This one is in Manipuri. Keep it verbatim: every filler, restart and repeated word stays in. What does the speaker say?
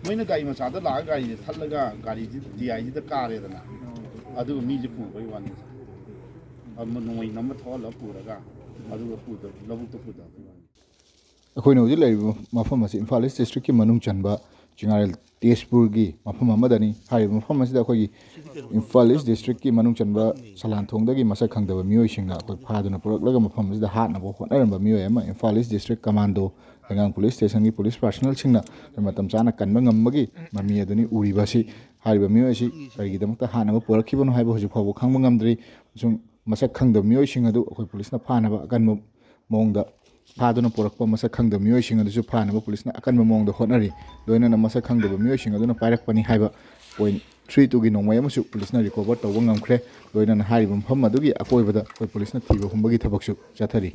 ꯃꯣꯏꯅ ꯒꯥꯔꯤ ꯃꯆꯥꯗ ꯂꯥꯛꯑꯒ ꯒꯥꯔꯤꯁꯦ ꯊꯠꯂꯒ ꯒꯥꯔꯤꯁꯤ ꯇꯤ ꯑꯥꯏꯁꯤꯗ ꯀꯥꯔꯦꯗꯅ, ꯑꯗꯨꯒ ꯃꯤꯁꯦ ꯄꯨꯕꯩ ꯋꯥꯅꯤ꯫ ꯑꯃ ꯅꯣꯡꯃꯩ ꯅꯝꯃ ꯊꯧꯍꯜꯂꯒ ꯄꯨꯔꯒ, ꯑꯗꯨꯒ ꯄꯨꯗ-, ꯂꯧꯕꯨꯛꯇ ꯄꯨꯗꯕꯩ ꯋꯥꯅꯤ꯫ ꯑꯩꯈꯣꯏꯅ ꯍꯧꯖꯤꯛ ꯂꯩꯔꯤꯕ ꯃꯐꯝ ꯑꯁꯤ ꯏꯝꯐꯥꯜ ꯏꯁ ꯗꯤꯁꯇ꯭ꯔꯤꯛꯀꯤ ꯃꯅꯨꯡ ꯆꯟꯕ ꯆꯤꯉꯥꯔꯦꯜ ꯇꯦꯖꯄꯨꯔꯒꯤ ꯃꯐꯝ ꯑꯃꯗꯅꯤ꯫ ꯍꯥꯏꯔꯤꯕ ꯃꯐꯝ ꯑꯁꯤꯗ ꯑꯩꯈꯣꯏꯒꯤ ꯏꯝꯐꯥꯜ ꯏꯁ ꯗꯤꯁꯇ꯭ꯔꯤꯛꯀꯤ ꯃꯅꯨꯡ ꯆꯟꯕ ꯁꯂꯥꯟꯊꯣꯡꯗꯒꯤ ꯃꯁꯛ ꯈꯪꯗꯕ ꯃꯤꯑꯣꯏꯁꯤꯡꯅ ꯑꯩꯈꯣꯏ ꯐꯥꯗꯨꯅ ꯄꯨꯔꯛꯂꯒ ꯃꯐꯝ ꯑꯁꯤꯗ ꯍꯥꯠꯅꯕ ꯍꯣꯠꯅꯔꯝꯕ ꯃꯤꯑꯣꯏ ꯑꯃ ꯏꯝꯐꯥꯜ ꯏꯁ ꯗꯤꯁꯇ꯭ꯔꯤꯛ ꯀꯃꯥꯟꯗꯣ ꯂꯩꯉꯥꯡ ꯄꯨꯂꯤꯁ ꯁ꯭ꯇꯦꯁꯟꯒꯤ ꯄꯨꯂꯤꯁ ꯄꯥꯔꯁꯅꯦꯜꯁꯤꯡꯅ ꯃꯇꯝ ꯆꯥꯅ ꯀꯟꯕ ꯉꯝꯕꯒꯤ ꯃꯃꯤ ꯑꯗꯨꯅꯤ ꯎꯔꯤꯕ ꯑꯁꯤ꯫ ꯍꯥꯏꯔꯤꯕ ꯃꯤꯑꯣꯏ ꯑꯁꯤ ꯀꯔꯤꯒꯤꯗꯃꯛꯇ ꯍꯥꯠꯅꯕ ꯄꯨꯔꯛꯈꯤꯕꯅꯣ ꯍꯥꯏꯕ ꯍꯧꯖꯤꯛ ꯐꯥꯎꯕ ꯈꯪꯕ ꯉꯝꯗ꯭ꯔꯤ꯫ ꯑꯃꯁꯨꯡ ꯃꯁꯛ ꯈꯪꯗꯕ ꯃꯤꯑꯣꯏꯁꯤꯡ ꯑꯗꯨ ꯑꯩꯈꯣꯏ ꯄꯨꯂꯤꯁꯅ ꯐꯥꯅꯕ ꯑꯀꯟꯕ ꯃꯑꯣꯡꯗ ꯐꯥꯗꯨꯅ ꯄꯨꯔꯛꯄ ꯃꯁꯛ ꯈꯪꯗꯕ ꯃꯤꯑꯣꯏꯁꯤꯡ ꯑꯗꯨꯁꯨ ꯐꯥꯅꯕ ꯄꯨꯂꯤꯁꯅ ꯑꯀꯟꯕ ꯃꯑꯣꯡꯗ ꯍꯣꯠꯅꯔꯤ꯫ ꯂꯣꯏꯅꯅ ꯃꯁꯛ ꯈꯪꯗꯕ ꯃꯤꯑꯣꯏꯁꯤꯡ ꯑꯗꯨꯅ ꯄꯥꯏꯔꯛꯄꯅꯤ ꯍꯥꯏꯕ ꯄꯣꯏꯟꯠ ꯊ꯭ꯔꯤ ꯇꯨꯒꯤ ꯅꯣꯡꯃꯩ ꯑꯃꯁꯨ ꯄꯨꯂꯤꯁꯅ ꯔꯤꯀꯣꯚꯔ ꯇꯧꯕ ꯉꯝꯈ꯭ꯔꯦ꯫ ꯂꯣꯏꯅꯅ ꯍꯥꯏꯔꯤꯕ ꯃꯐꯝ ꯑꯗꯨꯒꯤ ꯑꯀꯣꯏꯕꯗ ꯑꯩꯈꯣꯏ ꯄꯨꯂꯤꯁꯅ ꯊꯤꯕ ꯍꯨꯝꯕꯒꯤ ꯊꯕꯛꯁꯨ ꯆꯠꯊꯔꯤ꯫